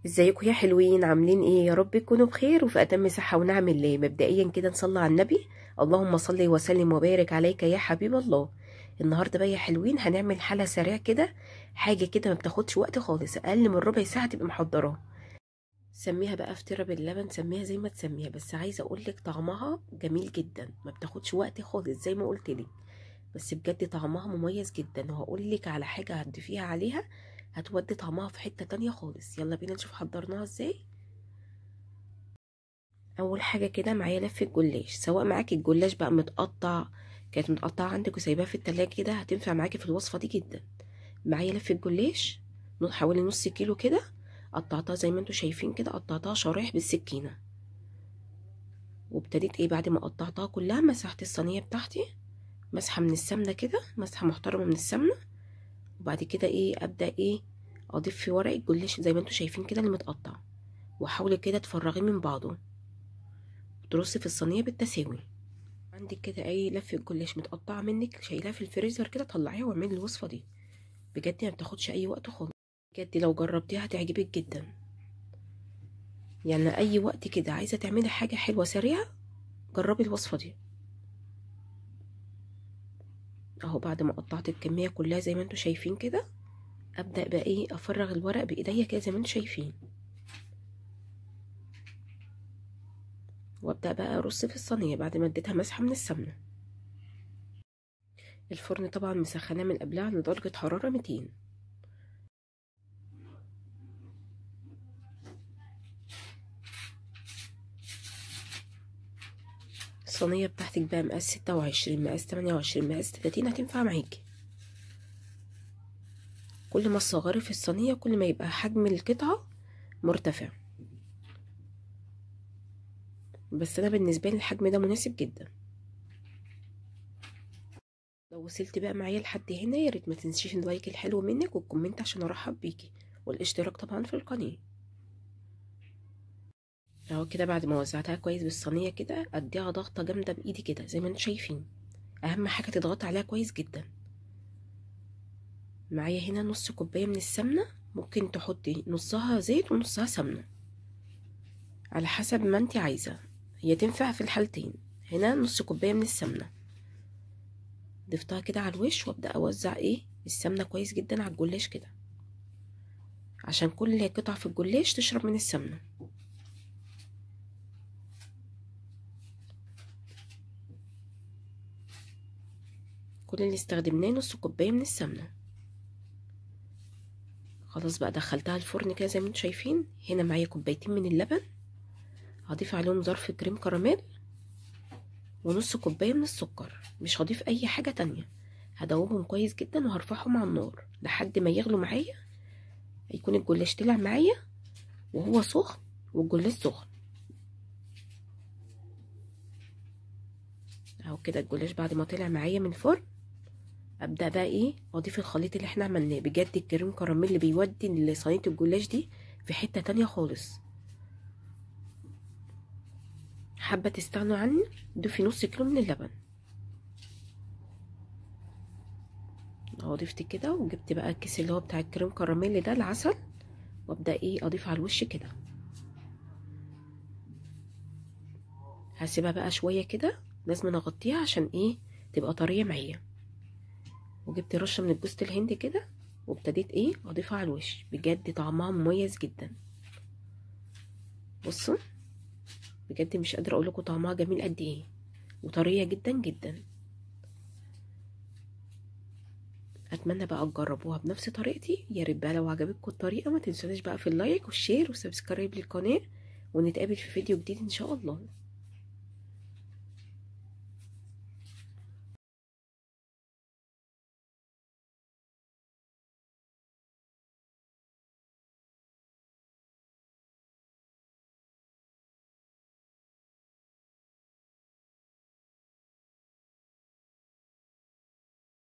ازيكم يا حلوين؟ عاملين ايه؟ يا رب تكونوا بخير وفي اتم صحة ونعم الله. مبدئيا كده نصلي على النبي، اللهم صل وسلم وبارك عليك يا حبيب الله. النهارده بقى يا حلوين هنعمل حلا سريع كده، حاجة كده ما بتاخدش وقت خالص، اقل من ربع ساعة تبقى محضراها. سميها بقى فطيره باللبن، سميها زي ما تسميها، بس عايزه اقول لك طعمها جميل جدا، ما بتاخدش وقت خالص زي ما قلت لك، بس بجد طعمها مميز جدا. وهقول لك على حاجة هتضيفيها عليها هتودي طعمها في حتة تانية خالص. يلا بينا نشوف حضرناها ازاي. اول حاجة كده معايا لفه جلاش، سواء معاكي الجلاش بقى متقطع، كانت متقطعه عندك وسايباها في التلاجة كده، هتنفع معاكي في الوصفة دي جدا. معايا لفه جلاش حوالي نص كيلو كده، قطعتها زي ما انتوا شايفين كده، قطعتها شرايح بالسكينة. وابتديت ايه بعد ما قطعتها كلها، مسحت الصينية بتاعتي مسحه من السمنة كده، مسحه محترمه من السمنة. وبعد كده ايه ابدا ايه اضيف في ورق الجلاش زي ما انتوا شايفين كده اللي متقطع، وحاولي كده تفرغيه من بعضه وترصي في الصينية بالتساوي. عندك كده اي لفه جلاش متقطعه منك شايلاها في الفريزر كده، طلعيها واعملي الوصفة دي، بجد ما بتاخدش اي وقت خالص، بجد لو جربتيها هتعجبك جدا. يعني اي وقت كده عايزه تعملي حاجة حلوة سريعة جربي الوصفة دي. اهو بعد ما قطعت الكمية كلها زي ما انتوا شايفين كده، ابدا بقى ايه افرغ الورق بايديا كده زي ما انتوا شايفين، وابدا بقى ارص في الصينية بعد ما اديتها مسحه من السمنة. الفرن طبعا مسخناه من قبلها لدرجة حرارة 200. الصينية بتاعتك بقى مقاس 26 مقاس 28 مقاس 30 هتنفع معاكي. كل ما تصغري في الصينية كل ما يبقى حجم القطعة مرتفع، بس انا بالنسبة لي الحجم ده مناسب جدا. لو وصلت بقى معايا لحد هنا يا ريت ما تنسيش ال like الحلو منك وال comment عشان ارحب بيكي، والاشتراك طبعا في القناة. اهو كده بعد ما وزعتها كويس بالصينيه كده، اديها ضغطه جامدة بايدي كده زي ما انتم شايفين، اهم حاجة تضغطي عليها كويس جدا. معايا هنا نص كوباية من السمنة، ممكن تحطي نصها زيت ونصها سمنه على حسب ما انت عايزه، هي تنفع في الحالتين. هنا نص كوباية من السمنة ضفتها كده على الوش، وابدا اوزع ايه السمنة كويس جدا على الجلاش كده، عشان كل قطعه في الجلاش تشرب من السمنة. كل اللي استخدمناه نص كوباية من السمنة. خلاص بقى دخلتها الفرن كده زي ما انتم شايفين. هنا معايا كوبايتين من اللبن، هضيف عليهم ظرف كريم كراميل ونص كوباية من السكر، مش هضيف اي حاجة تانية. هدوبهم كويس جدا وهرفعهم على النار لحد ما يغلوا معايا، هيكون الجلاش طلع معايا وهو سخن والجلاش سخن. اهو كده الجلاش بعد ما طلع معايا من الفرن، ابدا بقى ايه اضيف الخليط اللي احنا عملناه. بجد الكريم كراميل اللي بيودي لصينيه الجلاش دي في حتة تانية خالص. حابة تستغنوا عنه ضيفي نص كيلو من اللبن. اهو ضفت كده، وجبت بقى الكيس اللي هو بتاع الكريم كراميل ده العسل، وابدا ايه اضيف على الوش كده. هسيبها بقى شوية كده، لازم اغطيها عشان ايه تبقى طرية معايا. وجبت رشه من الجوز الهند كده، وابتديت ايه اضيفها على الوش. بجد طعمها مميز جدا، بصوا بجد مش قادرة اقول لكم طعمها جميل قد ايه، وطريه جدا جدا. اتمنى بقى تجربوها بنفس طريقتي. يا ريت بقى لو عجبتكم الطريقة ما تنسوناش بقى في ال like وال share وال subscribe للقناة، ونتقابل في فيديو جديد ان شاء الله.